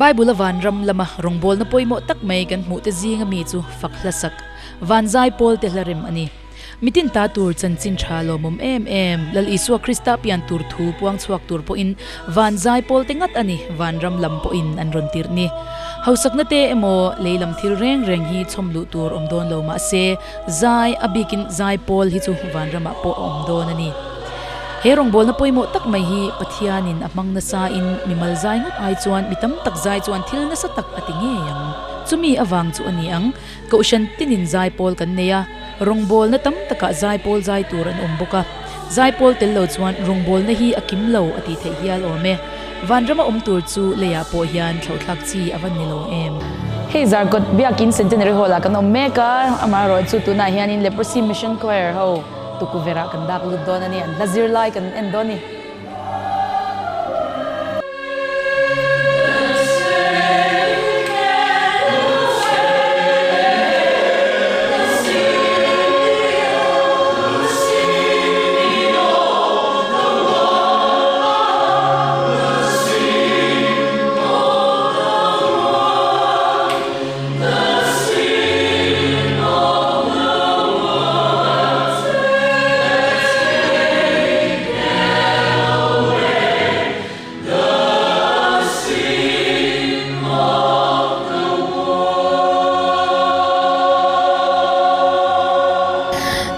Bible-a vanram lama rawngbawlna pawimawh tak mai kan hmuhte zinga mi chu fak hlasak, van zai pawl te hla rem a ni. Mitin ta tur chanchin tha lawmawm em em, Lal Isua Krista pian tur thu puang chhuak tur pawhin van zai pawl te ngat a ni, vanram lam pawhin an rawn tirh ni. Hausakna te emaw lei lam thil reng reng hi chhawm luh tur awm dawn lo mahse, zai, a bikin zai pawl hi chu vanramah pawh a awm dawn a ni. He rawngbawlna pawimawh tak mai hi Pathianin a hmang nasain mimal zai ngawt ai chuan mi tam tak zai chuan thil nasa tak a ti ngei ang. Chumi avang chu a ni ang, Kohhran tinin zai pawl kan nei a, rawngbawlna tam takah zai pawl zai tur an awm bawk a. Zai pawl tel lo chuan rawngbawlna hi a kim lo a tih theih hial awm e. Vanrama awm tur chu leiah pawh hian thlauhthlak chi a va ni lo em? Hei Zarkawt Biakin Centenary Hall ah kan awm mek a, amaherawhchu chu tunah hianin Leprosy Mission Choir ho tukuverah kan dak lut dawn a ni, an hla zir lai kan en dawn a ni.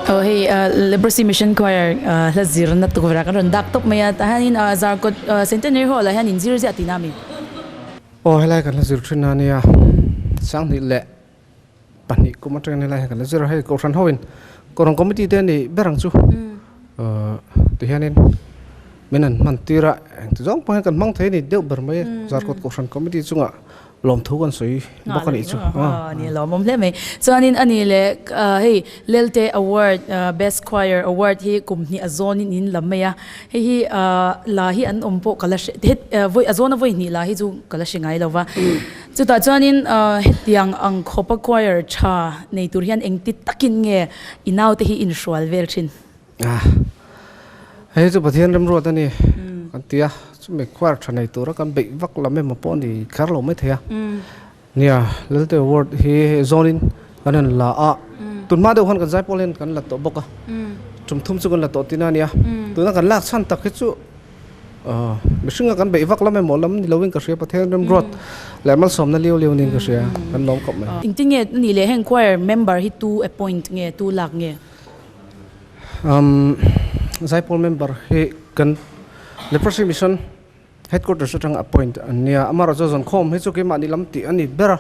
Aw hei Leprosy Mission Choir hla zirna tukverh ah kan rawn dak tawp mai a tah hianin Zarkawt Centenary Hall ah hian in zir ziah tihna a mi? Aw helai kan hla zir thin a nia Sanghnih leh pahnih kum atangin helai hi kan la zir a, hei kohhran ho in kohhran committee te ni ber ang chu tihianin min han hman tir a engti zawng pawh hian kan hmang thei a ni deuh ber mai a Zarkawt kohhran committee chungah lawmthu kan sawi bawk a nih chu. Ni lawmawm hle mai. Chuanin a ni leh hei Lelte Award Best Choir Award hi kum hnih a zawnin in lam mai a, Hei hi la hi an awm pawh ka la hre het vawi a zawna vawi hnih la hi chu ka la hre ngai lo va. Chutah chuanin hetiang ang khawpa choir tha nei tur hian engti takin nge i naute hi inhrual vel thin? Hei chu Pathian remruat a ni kan ti a, chumi choir tha nei tura kan beih vak lam emaw pawh a ni kher lo maithei a. Nia, Lelte Award hi zawnin kan han la a, tunhma deuh khan kan zaipawl hian kan la tawh bawk a, tum thum chu kan la tawh tihna a nia. Tuna kan lak chhan tak hi chu mihringa kan beih vak lam emaw lam ni loin ka hria, Pathian remruat leh malsawmna liau liau niin ka hria, kan lawm khawp mai. Engtin nge nih leh heng choir member hi tu appoint nge, tu lak nge? Zaipawl member hi kan Leprosy Mission Headquarters atanga appoint an nia, amaherawhchu chu zawnkhawm hi chu keimahni lam tih a ni ber a,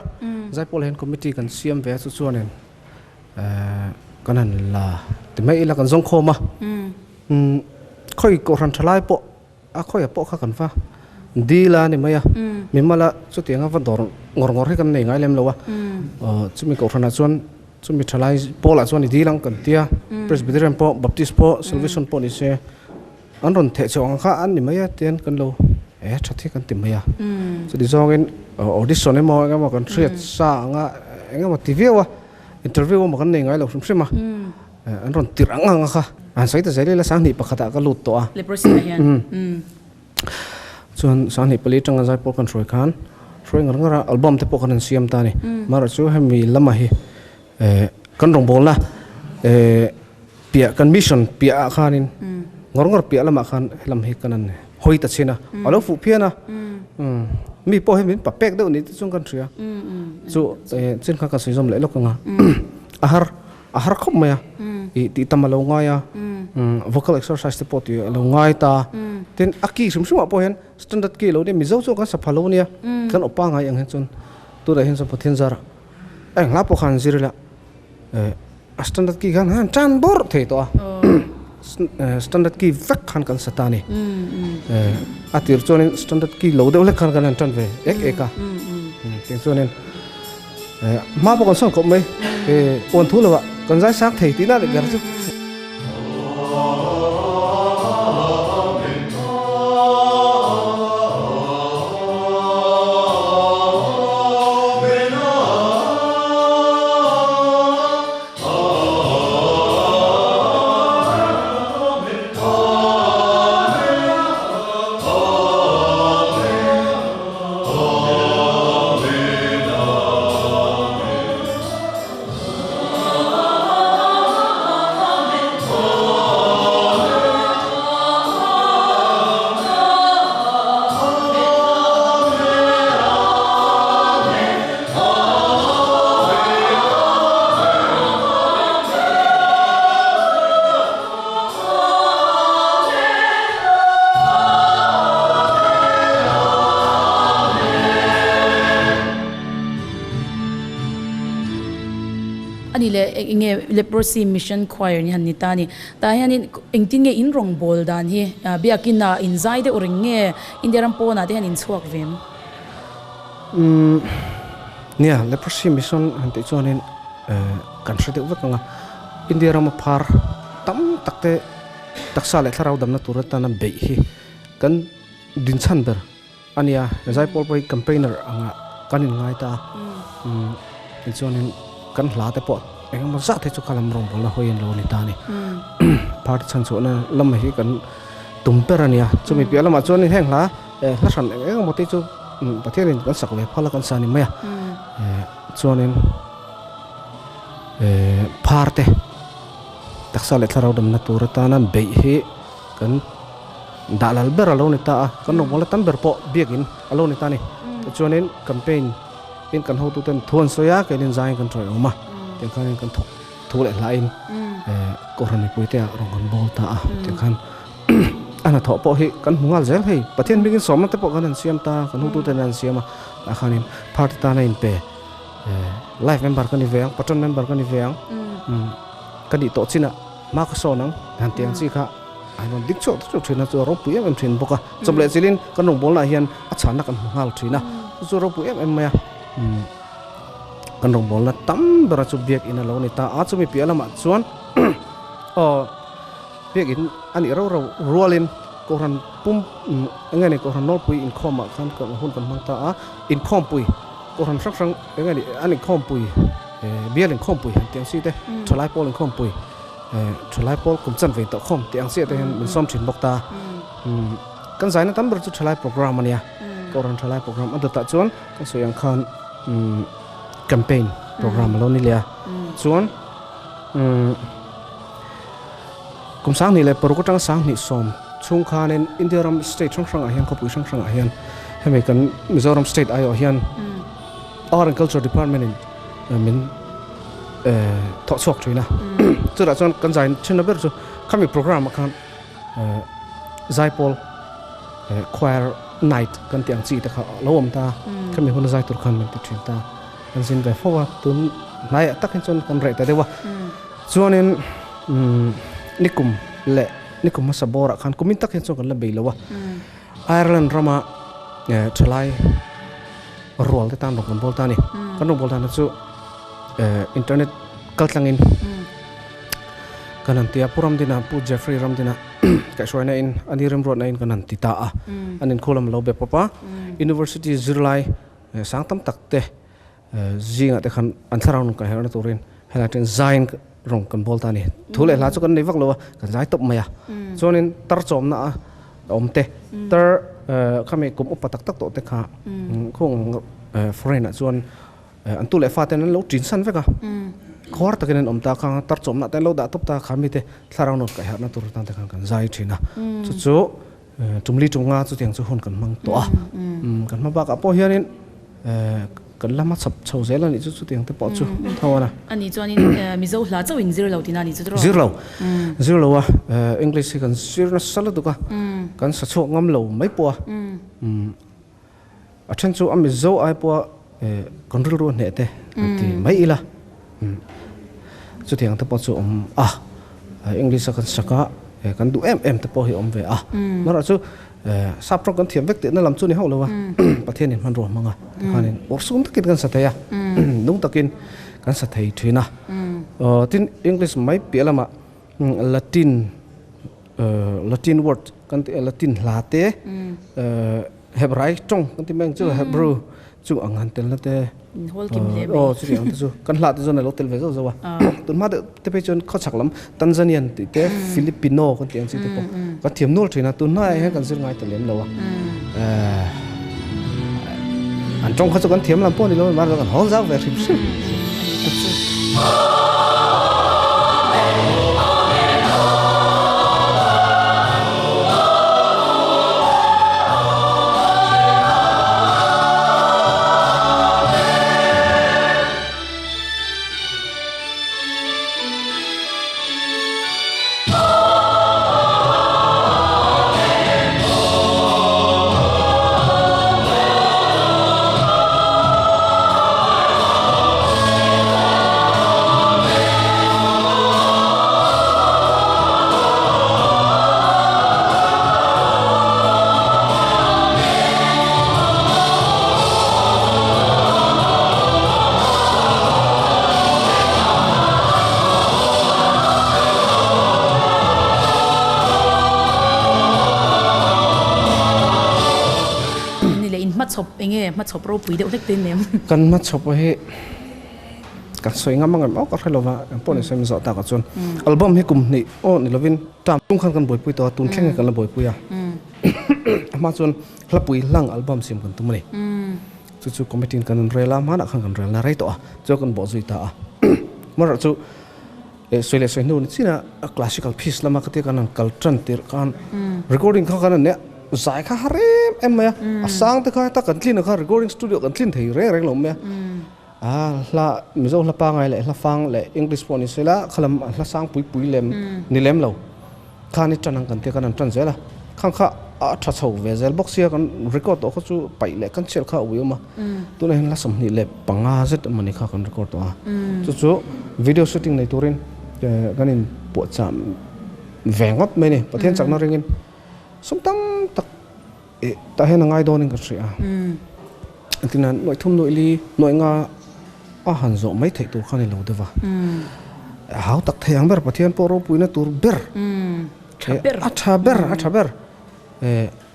Zaipawl hian committee kan siam ve a chu chuanin kan han la ti mai ila kan zawngkhawm a, khawi kohhran tha lai pawh a khawiah pawh kha kan va dil a ni mai a, mimala chutianga va dawr ngawr ngawr hi kan nei ngai lem lo a, chumi kohhranah chuan chumi tha lai pawlah chuan i dil ang kan tia, Presbyterian pawh Baptist pawh Salvation pawh ni se. An rawn theh chhuah ang kha an ni mai a tian kan lo e that hi kan ti mai a. Chuti zawngin audition emaw eng emaw kan hriat sa anga eng emaw ti viau a, interview emaw kan nei ngai lo hrim hrim a. An rawn tirh ang ang a kha. An sawi ta zel ila sanghnih pakhatah ka lut tawh a. Leprosy ah hian. Chuan sanghnih pali atanga zaipawl kan hruai khan hruai ngar ngar a album te pawh kan han siam ta a ni. Amaherawhchu hemi lamah hi Kan rawngbawlna piah kan mission piah ah khanin ngawr ngawr piah lamah khan helam hi kan han hawi ta chin a, a lo fuh phian a, mi pawh hi min pa pek deuh ni te chuan kan hria, chu chin kha ka sawi zawm leh lawk ang a, a har a har khawp mai a, ih tih tam a lo ngai a, vocal exercise te pawh tih a lo ngai ta, tin a key hrim hrim ah pawh hian standard key lo nia Mizo chuan kan sa pha lo nia, kan awpa ngai ang hian chuan tunah hian chuan Pathian zarah. Eng hla pawh khan zir ila a standard key khan han tan bawrh thei tawh a standard key vek khan kan sa ta a ni a tir chuanin standard key lo deuh hlek khan kan han tan ve ek ek a tiang chuanin hma pawh kan sawn khawp mai puan thu lovah kan zai sang thei tihna leh ber chu. Ani leh eng nge Leprosy Mission Choir ni han ni ta a ni. Tah hianin engtin nge in rawngbâwl dan hi biakin ah in zai deuh reng nge India ram pawnah te hian in chhuak ve em? Umm nia, Leprosy Mission han tih chuanin kan hre deuh vek ang a, India rama phar tam tak te taksa leh thlarau damna tur atana beih hi kan dinchhan ber a nia. Zaipawl pawh hi campaigner anga kan inngai ta a, tichuanin kan hla te pawh eng emaw zat hi chu kha lam rawngbawlna hawi an lo ni ta a ni. Party chhanchhuahna lam hi kan tum ber a nia. Chumi piah lamah chuanin heng hla hla hran eng eng emaw te chu Pathianin kan sak ve phal a kan sa ni mai a. Chuanin phar te taksa leh thlarau damna tur atana beih hi kan dah lal ber a lo ni ta a, kan rawngbawlna tam ber pawh biakin a lo ni ta a ni. Tichuanin campaign in kan hotuten thu an sawi a, keinin zaiin kan tawih awm a, tiang khanin kan thawk thu leh hlain Kohhran mipui te ah rawn kan bawl ta a, tiang khan a hnathawh pawh hi kan hmu nghal zel hei. Pathian hmingin sawmna te pawh kan han siam ta, kan hotuten an siam a, tah khanin party tana inpe life member ka ni ve ang, patron member ka ni ve ang, ka nih tawh chinah hma ka sawn ang han tih ang chi kha a rawn dik chhuak chuk thin a, chu a ropui em em thin bawk a. Chawp leh chilhin kan rawngbawlnaah hian a chhanna kan hmu nghal thin a, chu chu a ropui em em mai a. Kan rawngbawlna tam bera chu biakin a lo ni ta a, chumi piah lamah chuan aw biakin a nih rau rau rualin Kohhran pum eng nge ni Kohhran Nawlpui inkhawmah khan hun kan hmang ta a, inkhawmpui Kohhran hrang hrang eng nge ni an inkhawmpui bial inkhawmpui han tih ang chi te, thalai pawl inkhawmpui thalai pawl kum chan ve tawh khawm tih ang chiah te hian min sawm thin bawk ta. Kan zaina tam ber chu thalai program a nia, Kohhran thalai program a dawtah chuan kan sawi ang khan campaign program a lo ni leh a, chuan kum 2006 atanga 2010 chhung khanin India ram state hrang hrangah hian khawpui hrang hrangah hian hemi kan Mizoram state aiawh hian Art and Culture Department in min thawh chhuak thin a, chutah chuan kan zai thinna ber chu khami program ah khan zaipawl choir night kan tih ang chi te kha a lo awm ta, khami huna zai tur khan min ti thin ta, kan zin ve fo a, tun hnaiah tak hi chuan kan reh ta deuh a, chuanin nikum leh nikum hmasa bawrah khan kumin tak hi chuan kan la bei lo a, Ireland rama thalai rual te tan rawn kan bawl ta a ni. Kan rawn bawl dan chu internet kal tlangin kan han ti a, Pu Ramdina, Pu Jeffrey Ramdina kaihhruaina in a ni remruatna in kan han ti ta a, an inkhu lam a lo be pawp a, University zirlai sang tam tak te zingah te khan an thlarau nun kaihherhna turin helai atangin zaiin rawn kan bawl ta a ni. Thu leh hla chu kan nei vak lo a, kan zai tawp mai a. Chuanin tar chawmna a awm te, tar khami kum upa tak tak tawh te kha khung foreign ah chuan an tu leh fa ten an lo ṭin san vek a. Khuar takin an awm ta kha tar chawmna te an lo dah tawp ta kha mite thlarau nun kaihharhna tur atan te khan kan zai ṭhin a. Chu chu Tumli tumnga chutiang chu hun kan hmang tawh a, kan hma bakah pawh hianin kan lama chhap chho zel a nih chu chutiang te pawh chu tho a na. A nih chuanin Mizo hla chauh in zir lo tihna a nih chu tawh. Zir lo, zir lo a, English hi kan zir nasa lutuk a, kan sa chhuak ngam lo mai pawh a, a then chu a Mizo ai pawha kan rilru a hneh te an ti mai ila, chutiang te pawh chu awm a, English a kan sak a, kan duh em em te pawh hi awm ve a, amaherawh chu sap tawng kan thiam vek tihna lam chu ni hauh lo a, Pathianin hmanrua hmang a, tikhanin awrhsum takin kan sa thei a, nung takin kan sa thei thin a, tin English mai piah lamah Latin Latin word kan tih Latin hla te Hebrai tawng kan ti mai ang chu Hebrew chu ang han telna te aw chutiang te chu kan hla te chuan a lo tel ve zauh zauh a tun hma deuh te phei chuan khawchhak lam Tanzanian tih te Filipino kan tih ang chi te pawh kan thiam nual thin a tun hmaah hian kan zir ngai ta lem lo a an tawng kha chu kan thiam lam pawh a ni lo mahse kan hawl zau ve hrim hrim. Hmachhawp enge hmachhawp ropui deuh hlek te in nem? Kan hmachhawp hi kan sawi ngam ang em aw ka hre lova eng pawh ni se min zawh takah chuan album hi kum hnih aw ni lovin term tung khan kan buaipui tawh a tun thleng hi kan la buaipui a a hma chuan hlapui hlang album siam kan tum a ni chu chu committee in kan rawn rel a hmanah khan kan rel na rei tawh a chuan kan bawh zui ta a amaherawhchu chu Sawi leh sawi hnu ni chin a classical piece lama ka tia kan han kal tan tirh khan recording kha kan han nia zai kha har em em mai a, a sang te kha heta kan tlin ang kha recording studio kan tlin thei reng reng lo mai a, a hla Mizo hla pangai leh hla fang leh English pawh ni sela khalam hla sang pui pui lem ni lem lo khan i tan ang kan tia kan han tan zel a, khang kha a tha chho ve zel bawk sia kan record tawh kha chu paih leh kan chhiat kha a ui awm a, tunah hian hla 25 zet emawni kha kan record tawh a, chu chu video shooting nei turin kan in puahchah ve ngawt mai a ni, Pathian chakna ringin sum tam tak tah hian a ngai dawnin ka hria a, engtin a nuaih thum nuaih li nuaih nga a han zawh mai theih tur kha a ni lo deuh va, a hau tak thei ang ber Pathian pawh ropuina tur ber a tha ber a tha ber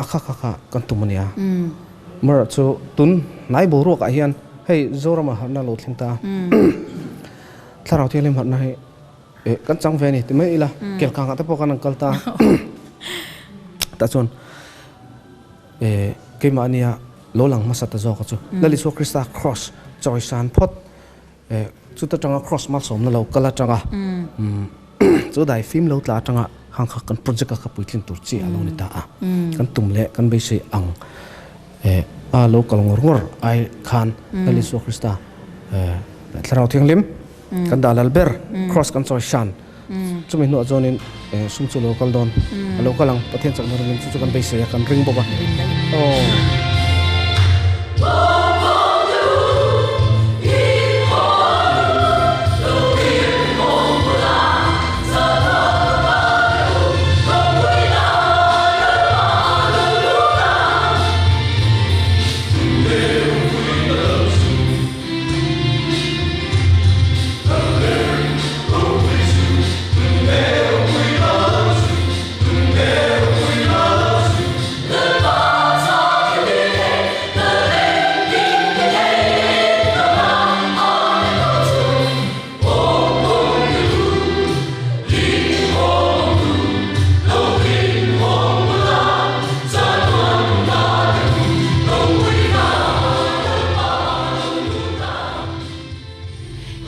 a kha kha kha kan tum a nia. Mara chu tun hnai boruakah hian hei Zorama harhna lo thleng ta a, Thlarau Thianghlim harhna hi kan chang ve a ni ti mai ila, Kelkangah te pawh kan han kal ta a, tah chuan keimahnia lo lang hmasa ta zawk a chu Lal Isua Krista Kraws chawisan phawt Chuta tanga cross malsawmna lo kal atanga chu dai fim lo tla atanga khang kha kan project a kha puitlin tur chi a lo ni ta a. Kan tum leh kan beisei ang a lo kal ngawr ngawr ai khan Lal Isua Krista Thlarau Thianghlim kan dah lal ber cross kan chawi hran chumi hnuah chuanin sum chu lo kal dawn a lo kal ang Pathian chakna ringin chu chu kan beisei a kan ring bawk a.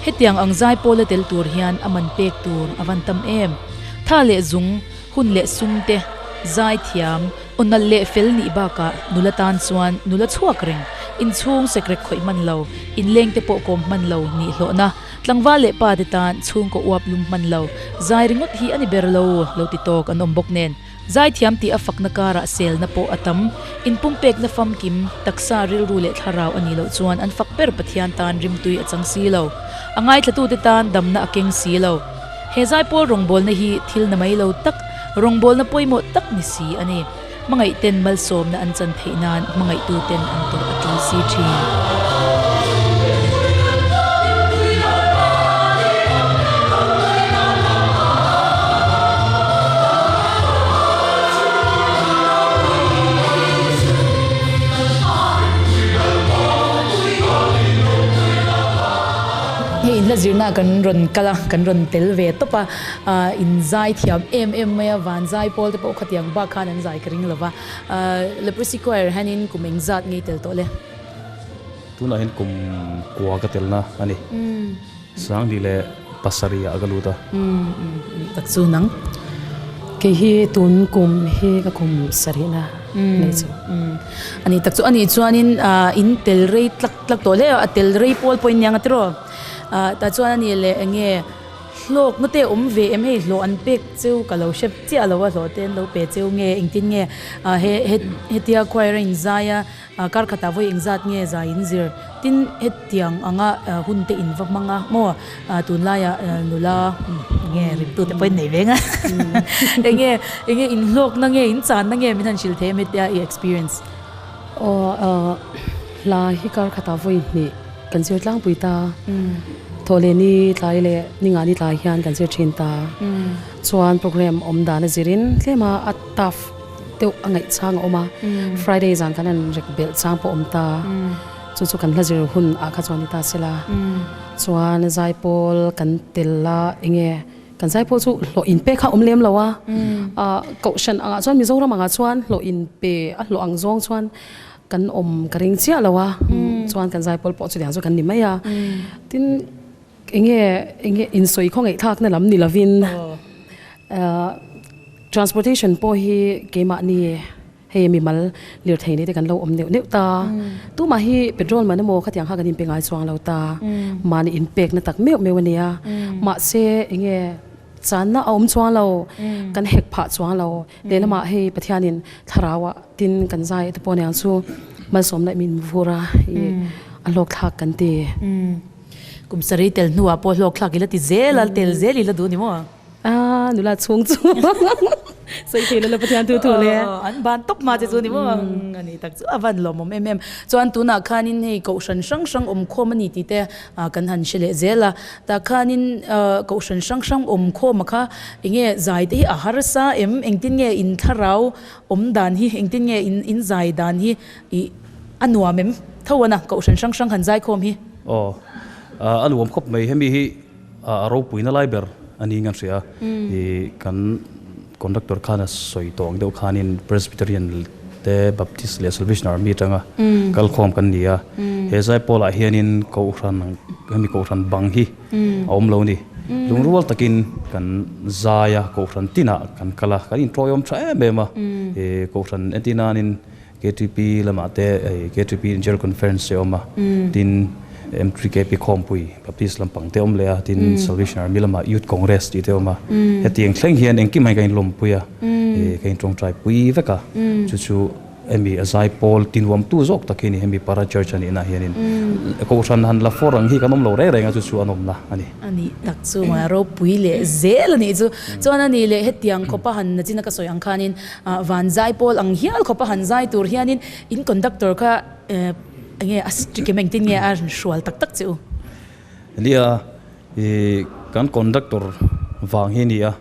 Hetiang ang zai pawla tel tur hian a man pek tur a van tam em. Tha leh zung, hun leh sum te, zai thiam, aw nalh leh fel nih bakah nula tan chuan nula chhuak reng, inchhung sekrek khawih hman lo, inleng te pawh kawm hman lo nih hlawhna, tlangval leh pa te tan chhungkaw uap lum hman lo, zai ringawt hi a ni ber lo, lo ti tawk an awm bawk nen. Zaithiam tih a fakna karah selna pawh a tam. Inpumpekna famkim, taksa, rilru leh thlarau a nih loh chuan an fak ber Pathian tan rimtui a chang si lo. A ngaithlatute tan damna a keng si lo. He zaipawl rawngbawlna hi thil na mai lo tak, rawngbawlna pawimawh tak ni si a ni. Hmangaihten malsawmna an chan theih nan hmangaihtuten an tawrh a tul si thin. Hei inla zirna kan rawn kal a, kan rawn tel ve tawp a, in zai thiam em em mai a, van zai pawl te pawh khatiang bak khan an zai ka ring lo va. Leprosy Choir hianin kum engzat ngei tel tawh le? Tunah hian kum kua ka telna a ni. Sangli leh pasarih ah ka lut a. Tak chu nang. Kei hi tun kum hi ka kum sarihna nei chu. A ni tak chu a nih chuanin in tel rei tlak tlak tawh hle a, a tel rei pawl pawhin nia nga tiraw. Tah chuan a nih leh eng nge hlawkna te awm ve em hei hlawh an pek cheu ka lo hre chiah lo a hlawh te an lo pe cheu nge engtin nge he hetia choir a inzai a Kar khatah vawi engzat nge zai in zir? Tin, hetiang anga hun te in va hmang a maw? Tunlaiah nula nge rimtute pawhin nei veng a. Enge enge in hlawkna nge in channa nge min han hrilh thei em hetia i experience? Aw, hla hi kar khatah vawi hnih kan zir tlangpui ta. Thawh leh ni tlai leh ni ngah ni tlai hian kan zir thin ta. Chuan program awm dan a zirin tlema a tough. deuh a ngaih chang a awm a, Friday zan kan han rek belh chang pawh a awm ta, chu chu kan hla zir hun ah kha chuan ni ta se la, chuan zaipawl kan tel a enge kan zaipawl chu hlawh in pek kha a awm lem lo a, kohhran angah chuan Mizoram angah chuan hlawh in pe a hlawh ang zawng chuan kan awm ka ring chiah lo a, chuan kan zaipawl pawh chutiang chu kan ni mai a, tin. Enge enge insawi khawngaihthlakna lam ni lovin transportation pawh hi keimahni hei mimal lirthei nei te kan lo awm neuh neuh ta. Tumah hi petrol man emaw khatiang kha kan inpe ngai chuang lo ta. Mahni inpekna tak meuh meuh a nia. Mahse enge channa a awm chuang lo, kan hek phah chuang lo. Lehlamah hei Pathianin thlarauah tin kan zai te pawh aniang chu malsawmna min vur a, i a hlawkthlak kan ti. Kum sarih tel hnuah pawh hlawk thlak ila ti zel a, tel zel ila duh ni maw? Aaa nula chhung chu sawi thei lo la Pathian thu thu le. An ban tawp hma che chu ni maw? A ni tak chu a van lawmawm em em. Chuan tunah khanin hei kohhran hrang hrang awm khawm a ni tih te kan han hre leh zel a. Tah khanin kohhran hrang hrang awm khawm a kha enge zai te hi a harsa em? Engtin nge in thlarau awm dan hi engtin nge in zai dan hi ih a nuam em? Tho a na kohhran hrang hrang han zai khawm hi. Aw, a nuam khawp mai. Hemi hi a ropuina lai ber a niin kan hria. Ih kan conductor khan a sawi tawh ang deuh khanin Presbyterian te Baptist leh Salvation Army atanga kal khawm kan ni a. He Zaipawlah hianin kohhran hemi kohhran bang hi a awm lo a ni. Lungrual takin kan zai a, kohhran tinah kan kal a, kan inṭawiawm ṭha em em a. Ih kohhran entir nanin KTP lamah te hei KTP General Conference te awm a, tin M3KP Khawmpui Baptist lampang te awm leh a, tin Salvation Army lamah Youth Congress tih te awm a. Hetiang thleng hian engkim hi ka inlawmpui a, ih ka intawngtaipui vek a, chu chu hemi a zaipawl tinuamtu zawk tak hi a ni, hemi Para Church a nihna hianin Kohhran han la fawr ang hi kan awm lo reng reng a, chu chu an awmna a ni. A nih tak chu a ropui leh zel a nih chu. Chuan a nih leh hetiang khawpa han nachina ka sawi ang khanin Van zai pawl ang hial khawp a han zai tur hianin in conductor kha enge a strict em engtin nge a hrual tak tak che u? Nia, i kan conductor vang hi nia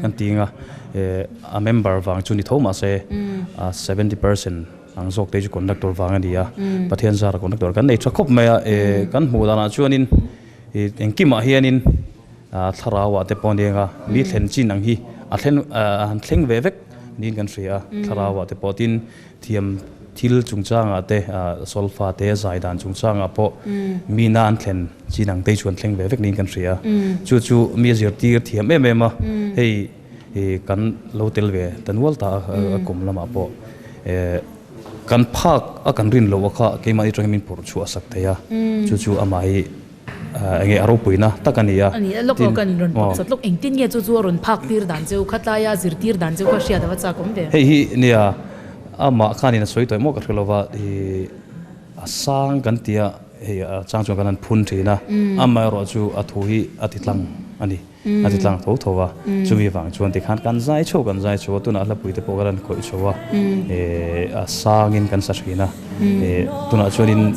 kan ti anga a member vang chu ni tho mahse a 70% ang zawk te chu conductor vang a ni a, Pathian zara conductor kan nei tha khawp mai a, kan hmuh danah chuanin engkimah hianin Thlarauah te pawh aniang a, mi thlen chin ang hi a thlen a han thleng ve vek niin kan hria a, thlarauah te pawh tin thiam thil chungchangah te solfa te zai dan chungchangah pawh mi na an thlen chin ang te hi chu an thleng ve vek niin kan hria a, chu chu mi a zirtir thiam em em a, hei kan lo tel ve ta nual ta a kum lamah pawh kan phak a kan rin loh a kha keimahni atangin min phurh chhuah sak thei a, chu chu amah hi. Enge a ropuina tak a ni a. A ni a, lawk lawk a rawn pak sat lawk. Engtin nge chu chu a rawn phak tir dan cheu kha tlaia zirtir dan cheu kha hriat a va chak awm ve. Hei hi nia, amah khanin a sawi tawh emaw ka hre lova, ih a sang kan tia hei a chang chuan kan han phun thin a, amaherawh chu a thu hi a ti tlang a ni, a ti tlang tho tho a, chumi vang chuan tikhan kan zai chho kan zai chho a, tunah hlapui te pawh kan han khawih chho a, ih a sangin kan sa thin a. Tunah chuanin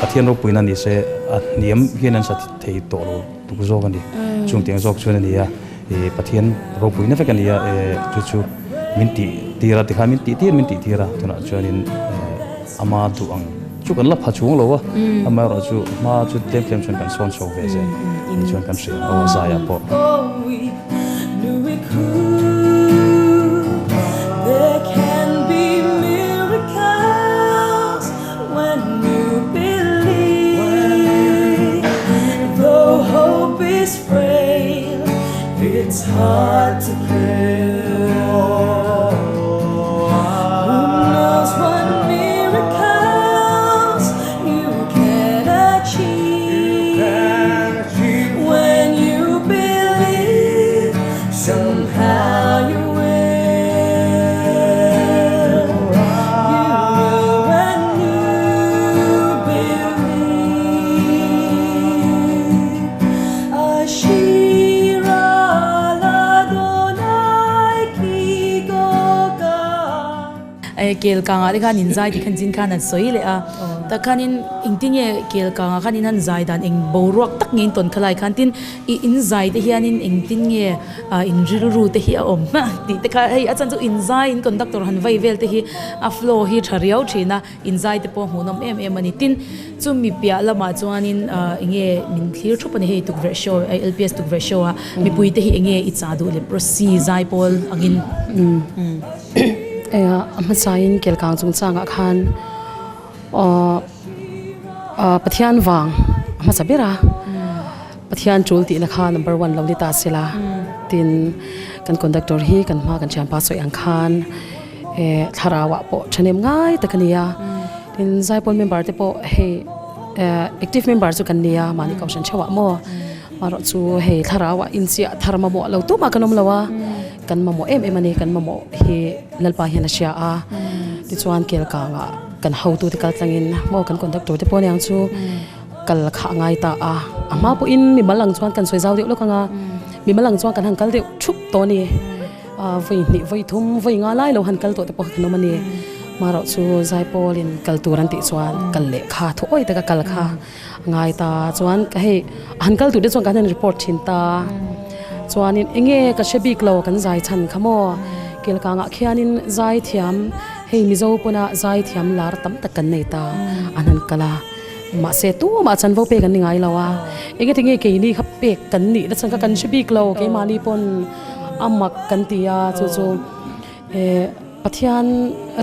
Pathian ropuina ni se a hniam hian an sa thei tawh lo tuk zawk a ni. Chung tiang zawk chuan a ni a, Pathian ropuina vek a ni a, chu chu min tih tir a, tikhan min tih tir min tih tir a, tunah chuanin ama duh ang chu kan la pha chung lo a, amaherawh chu hma chu tlem tlem chuan kan sawn chho ve zel ni chuan kan hria aw zaiah pawh. Kel kangah te khan inzai ti khan zin khan an sawi leh a. Tah khanin engtinge kel kangah khan in han zai dan eng boruak tak nge in tawn kha lai khan tin i in zai te hianin engtin nge in rilru te hi a awm tih te kha hei a chan chu in zai in conductor han vai vel te hi a flow hi tha riau thin a in zai te pawh hmuhnawm em em a ni. Tin chumi piah lamah chuanin enge min thlir thup a ni hei tukverh show LPS tukverh show a mipui te hi enge i chah duh leprosy zai pawl angin. A hmasain kelkang chungchangah khan Pathian vang a hmasa ber a, Pathian tul tihna kha number one lo ni ta sela tin kan conductor hi kan hma kan thianpa sawi ang khan thlarauah pawh thahnem ngai tak a ni a, tin zaipawl member te pawh hei active member chu kan ni a mahni kohhran theuhah maw amaherawh chu hei thlarauah inchiah thar mamawh lo tumah kan awm lo a. Kan mamawh em em a ni, kan mamawh hi Lalpa hian a hria a, tichuan Kelkangah kan hotute kal tlangin maw kan conductor te pawh aniang chu kal kha a ngai ta a, a hma pawhin mimal ang chuan kan sawi zau deuh lawk ang a, mimal ang chuan kan han kal deuh thup tawh a ni, vawi hnih vawi thum vawi nga lai lo han kal tawh te pawh kha kan awm a ni, marawh chu Zaipawlin kal tur an tih chuan kal leh kha thu awi taka kal kha. Ngai ta chuan ka hei han kal tur te chuan kan han report thin ta chuanin enge ka hre bik lo kan zai chhan kha maw Kelkangah khianin zai thiam hei Mizo pawna zai thiam lar tam tak kan nei ta an han kal a mahse tumah chanvo pek an ni ngai lo a enge tinge keini kha pek kan nih na chhan kha kan hre bik lo keimahni pawn a mak kan ti a chu chu eh Pathian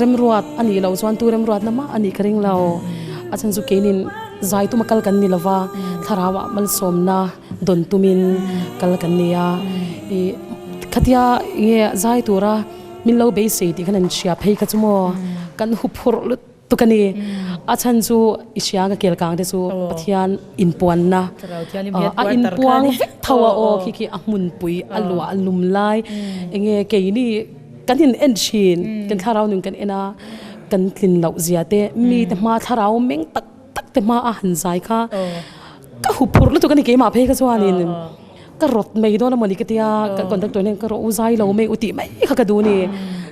remruat a nih loh chuan tu remruatna mah a nih ka ring lo. A chhan chu keinin zai tuma kal kan ni lova, thlarauah malsawmna dawn tumin kal kan ni a. Ih khatia nge zai tura min lo beisei tih khan an hria phei kha chu maw kan huphurh lutuk a ni. A chhan chu i hria ka kel kang te chu Pathian inpuanna a inpuang vek tho a aw khi khi a hmunpui a luah a lum lai enge keini Kan in en thin, kan thlarau nun kan en a, kan tlin loh zia te, mi te hma thlarau meng tak tak te hma a han zai kha ka hu phurh lutuk a ni keimah phei kha chuanin ka rawt mai dawn a mawni ka tia, ka conductor hian ka rawh u zai lo mai u tih mai kha ka duh a ni.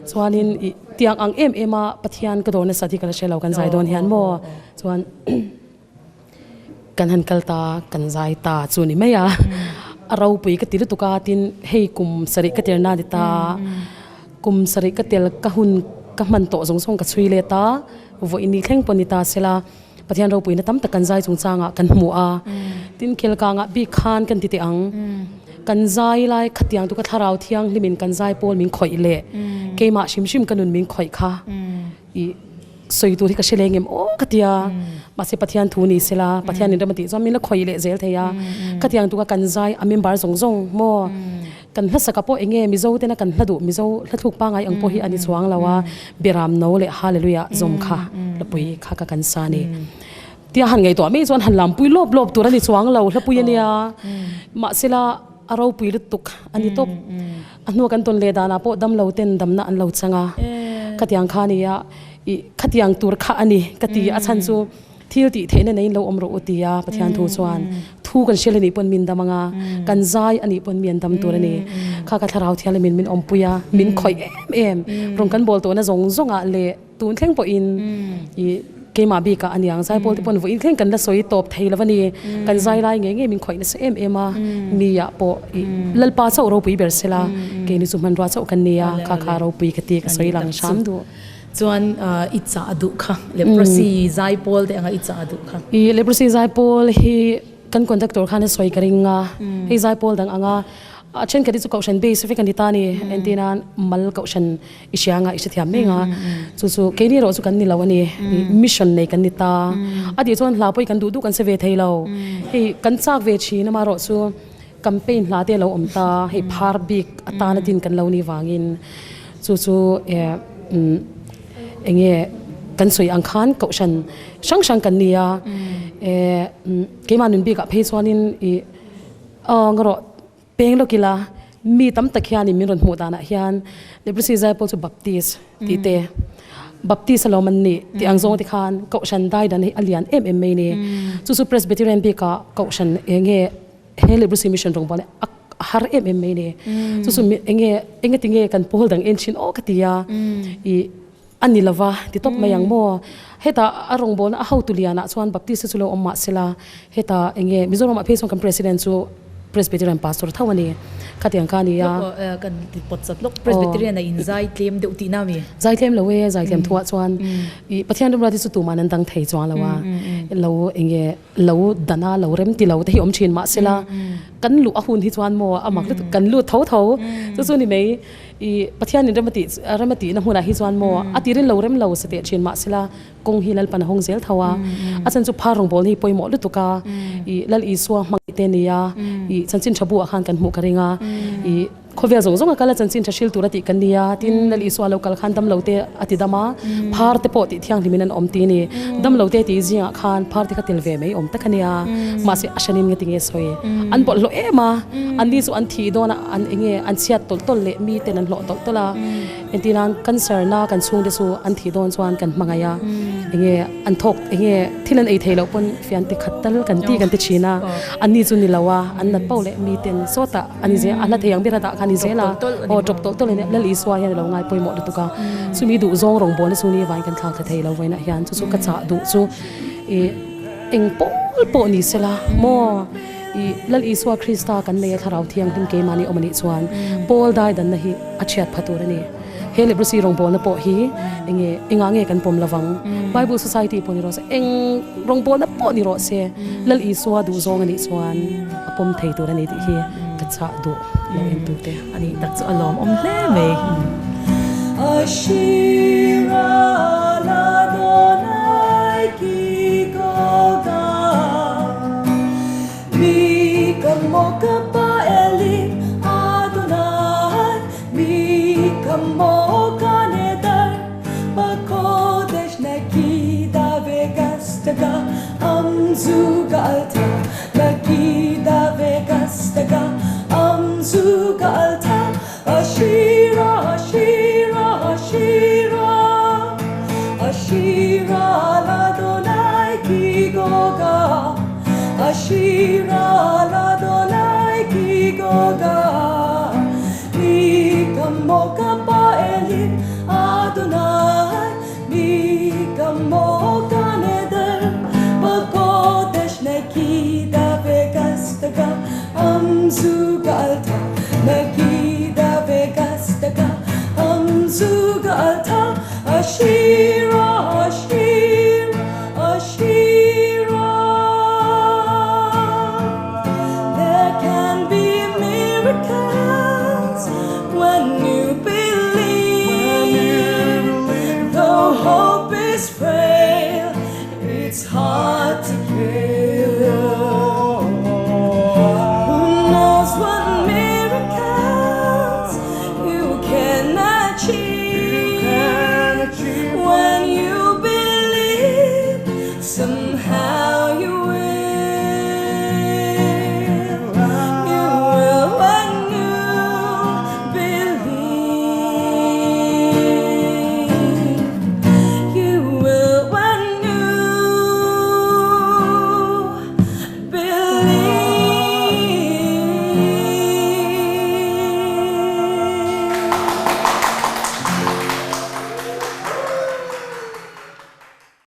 Chuanin ih tiang ang em em a Pathian ka dawn nasa tih ka la hre lo kan zai dawn hian maw chuan Kan han kal ta, kan zai ta chu ni mai a, a ropui ka ti lutuk a, tin hei kum sarih ka tirna ni ta, kum sarih ka tel ka hun ka hman tawh zawng zawng ka chhui let a, vawi ni thleng pawh ni ta sela, Pathian ropuina tam tak kan zai chungchangah kan hmu a, tin Kelkangah bik khan kan ti teh ang, kan zai lai khatiang tu ka thlarau thianghlimin kan zai pawl min khawih leh keimah hrim hrim ka nun min khawih kha ih sawi tur hi ka hre leng em aw ka tia mahse Pathian thu ni sela Pathian in rem a tih chuan min la khawih leh zel thei a khatiang tuk a kan zai a member zawng zawng maw kan hlasaka pawh eng nge Mizo tena kan hla duh Mizo hla thluk pangai ang pawh hi a ni chuang lo a Biram no leh Hallelujah zawm kha hlapui kha ka kan sa a ni tia han ngaihtuah mai chuan han lampui lawp lawp tur a ni chuang lo hlapui a nia mahsela A ropui lutuk a ni tawp. A hnua kan tawn leh danah pawh damlo ten damna an lo chang a. Khatiang kha a ni a, ih khatiang tur kha a ni ka ti. A chhan chu thil tih theihna neiin lo awm rawh u ti a Pathian thu chuan thu kan hrial a nih pawn min dam ang a, kan zai a nih pawn mi an dam tur a ni. Kha ka thlarau thianghlim in min awmpui a, min khawih em em. Rawn kan bawl tawhna zawng zawngah leh Tun thleng pawhin i keimah bikah a niang zaipawl te pawn vawiin thleng kan la sawi tawp thei lo a ni. Kan zai lai ngei ngei min khawih nasa em em a, mi ah pawh i Lalpa chauh ropui ber sela, keini chu hmanrua chauh kan ni a, kha kha ropui ka ti ka sawi lang hram duh. Chuan i chah a duh kha leprosy zaipawl te anga i chah a duh kha. I leprosy zaipawl hi kan conductor khan a sawi ka ring a, hei zaipawl dang anga a thenkhat hi chu kohhran base vek a ni ta a ni, entirnan mal kohhran I hria anga i hrethiam mai anga chu chu keini erawh chu kan ni lo a ni mission nei kan ni ta a tih chuan hla pawh hi kan duh duh kan se ve thei lo hei kan chak ve thin ama erawh chu campaign hla te a lo awm ta hei phar bik atana din kan lo nih vangin chu chu eh eng nge kan sawi ang khan kohhran hrang hrang kan ni a eh keimah nun bikah phei chuanin ih aw erawh Peng lawk ila, mi tam tak hianin min rawn hmuh danah hian Leprosy Zaipawl chu Baptist tih te, Baptist alawm an nih tih ang zawng te khan Kohhran dai dan hi a lian em em mai ni. Chu chu Presbyterian bikah Kohhran eng nge he Leprosy Mission rawngbawlna a har em em mai ni. Chu chu eng nge eng nge tinge kan pawl dang en thin aw ka ti a, ih. A ni lova, ti tawp mai ang maw? Heta a rawngbawlna a hotu lianah chuan Baptist te chu lo awm mah sela, heta eng nge Mizoramah phei chuan kan President chu Presbyterian Pastor tho a ni. Khatiang kha a ni a. Lawk kan ti pawt chat lawk. Presbyterian a in zai tlem deuh tihna mi? Zai tlem lo e, zai tlem thuah chuan i Pathian ram ruat hi chu tuman an dang thei chuang lo a, lo eng nge lo dana lo rem ti lo te hi awm thin mah sela, kan luh a hun hi chuan maw a mak lutuk kan lut tho tho chu chu ni mai. I Pathianin rem a tih rem a tihna hmunah hi chuan maw a tirin lo rem lo sa teh thin mah sela kawng hi Lalpan a hawng zel tho a. A chan chu phar rawngbawlna hi pawimawh lutuk a. I Lal Isua hmangaih te nia i chanchin tha buah khan kan hmuh ka ring a. I khawvel zawng zawng a kal a chanchin tha hril tur a tih kan nia. Tin Lal Isua lo kal khan damlo te a ti dam a, phar te pawh tih thianghlimin an awm ti a ni. Damlo te tih zingah khan phar te kha tel ve mai awm tak a nia. Mahse a hranin nge tinge sawi an bawlhhlawh em a. Anni chu an thih dawn a, an eng nge an chhiat tawlh tawlh leh mi ten an hlawh tawlh tawlh a. Engtin cancer na kan chhungte chu an thih dawn chuan kan hmangaih a, eng nge an thawk eng nge thil an ei theih loh pawn fian ti khat tal kan ti kan ti thin a. Anni chu ni lo a, an nat pauh leh mi ten sawtah a ni zel a, hla thei ang ber a dah kha a ni zel a, aw tawp tawlh tawlh a nia. Lal Isua hian a lo ngai pawimawh lutuk a, chumi duhzawng rawngbawlna chu ni vain kan thlak thla thei lo vawiinah hian chu chu ka chah duh chu ih eng pawl pawh ni sela maw. I Lal Isua Krista kan nei a Thlarau Thianghlim keimahni awm a nih chuan Paul daidanna hi a chhiat pha tur a ni. He leprosy rawngbawlna pawh hi enge engah nge kan pawm lovang? Bible Society pawh ni rawh se, eng rawngbawlna pawh ni rawh se, Lal Isua duhzawng a nih chuan a pawm thei tur a ni tih hi ka chah duh lo en tute. A nih tak chu a lawmawm hle mai.